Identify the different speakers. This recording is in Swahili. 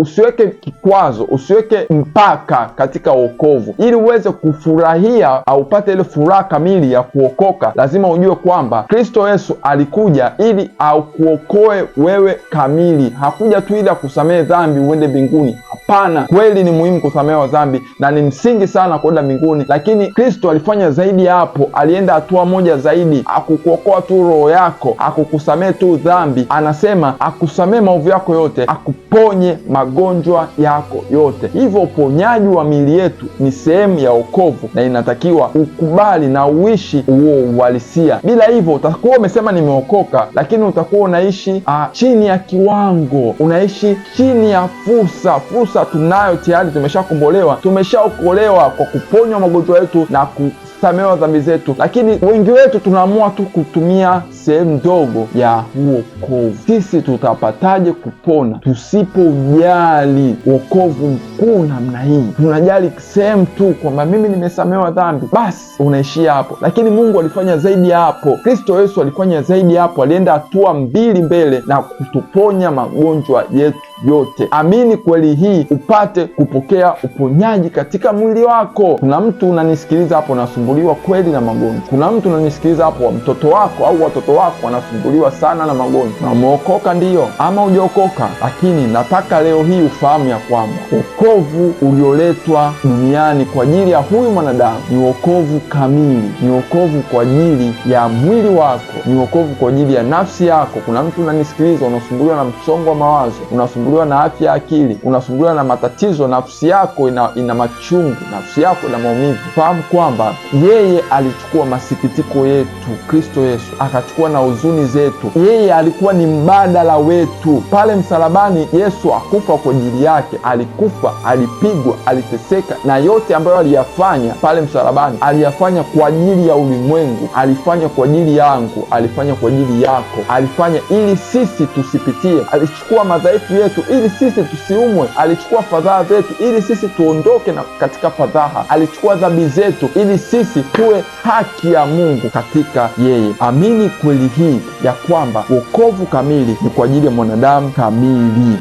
Speaker 1: Usiweke kikwazo, usiweke mpaka katika wokovu. Ili uweze kufurahia au upate ile furaha kamili ya kuokoka, lazima ujue kwamba Kristo Yesu alikuja ili akuokoe wewe kamili. Hakuja tu ili akusamehe dhambi uende mbinguni. Hapana, kweli ni muhimu kusamehewa dhambi na ni msingi sana kwenda mbinguni, lakini Kristo alifanya zaidi ya hapo. Alienda hatua moja zaidi, akukuokoa tu roho yako, akukusamehe tu dhambi, anasema akusamehe maovu yako yote, akuponye magonjwa yako yote. Hivyo uponyaji wa miili yetu ni sehemu ya wokovu na inatakiwa ukubali na uishi huo uhalisia. Bila hivyo utakuwa umesema nimeokoka, lakini utakuwa unaishi chini ya kiwango, unaishi chini ya fursa. Fursa tunayo tayari, tumeshakombolewa, tumeshaokolewa kwa kuponywa magonjwa yetu na kusamehewa dhambi zetu, lakini wengi wetu tunaamua tu kutumia sehemu ndogo ya wokovu. Sisi tutapataje kupona tusipojali wokovu mkuu namna hii? Tunajali sehemu tu kwamba mimi nimesamehewa dhambi, basi unaishia hapo. Lakini Mungu alifanya zaidi ya hapo. Kristo Yesu alifanya zaidi ya hapo, alienda hatua mbili mbele na kutuponya magonjwa yetu yote. Amini kweli hii upate kupokea uponyaji katika mwili wako. Kuna mtu unanisikiliza hapo, unasumbuliwa kweli na magonjwa. Kuna mtu unanisikiliza hapo, mtoto wako au watoto wako wanasumbuliwa sana na magonjwa, na umeokoka ndiyo ama hujaokoka, lakini nataka leo hii ufahamu ya kwamba wokovu ulioletwa duniani kwa ajili ya huyu mwanadamu ni wokovu kamili, ni wokovu kwa ajili ya mwili wako, ni wokovu kwa ajili ya nafsi yako. Kuna mtu unanisikiliza, unasumbuliwa na msongo wa mawazo, unasumbuliwa na afya ya akili, unasumbuliwa na matatizo, nafsi yako ina machungu, nafsi yako ina maumivu. Fahamu kwamba yeye alichukua masikitiko yetu, Kristo Yesu akachukua na huzuni zetu. Yeye alikuwa ni mbadala wetu pale msalabani. Yesu akufa kwa ajili yake, alikufa, alipigwa, aliteseka, na yote ambayo aliyafanya pale msalabani aliyafanya kwa ajili ya ulimwengu, alifanya kwa ajili yangu, alifanya kwa ajili yako, alifanya ili sisi tusipitie. Alichukua madhaifu yetu ili sisi tusiumwe, alichukua fadhaa zetu ili sisi tuondoke na katika fadhaha, alichukua dhambi zetu ili sisi tuwe haki ya Mungu katika yeye. Amini kweli hii ya kwamba wokovu kamili ni kwa ajili ya mwanadamu kamili.